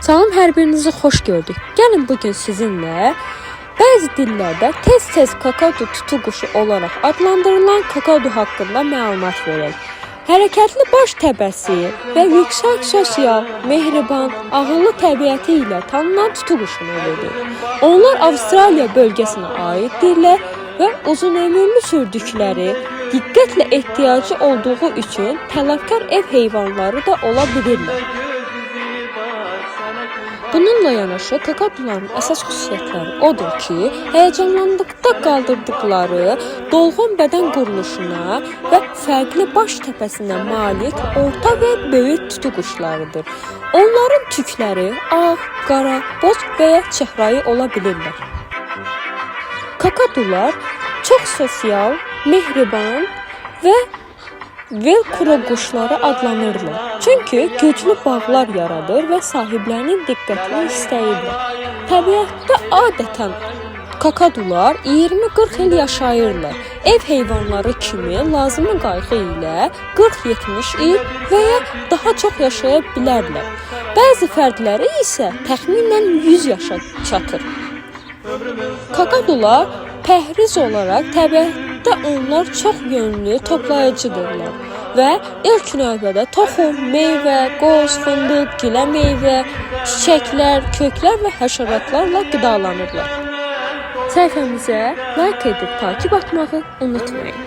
Salam, hər birinizi xoş gördük. Gəlin bu gün sizinlə bəzi dillərdə tez-tez kakadu tutuquşu olaraq adlandırılan kakadu haqqında məlumat verək. Hərəkətli baş təbəsi və yüksək sosial, mehriban, ağıllı təbiəti ilə tanınan tutuquşu növüdür. Onlar Avstraliya bölgəsinə aiddirlər və uzunömürlü sürdükləri, diqqətlə ehtiyacı olduğu üçün tələbkar ev heyvanları da ola bilirlər. Bununla yanaşı kakaduların əsas xüsusiyyətləri odur ki, həyəcanlandıqda qaldırdıqları dolğun bədən quruluşuna və fərqli baş təpəsinə malik orta və böyük tutuquşlarıdır. Onların tükləri ağ, qara, boz və ya çəhrayı ola bilirlər. Kakadular çox sosial, mehriban və velkro quşları adlanırlar. Çünki güclü bağlar yaradır və sahiblərinin diqqətini istəyirlər. Təbiətdə adətən kakadular 20-40 il yaşayırlar. Ev heyvanları kimi lazımi qayğı ilə 40-70 il və ya daha çox yaşaya bilərlər. Bəzi fərdləri isə təxminən 100 yaşa çatır. Kakadular pəhriz olaraq təbiətdə onlar çox yönlü toplayıcıdırlar və ilk növbədə toxum, meyvə, qoz, fındıq, gilə meyvə, çiçəklər, köklər və həşəratlarla qidalanırlar. Səhifəmizə like edib takip atmağı unutmayın.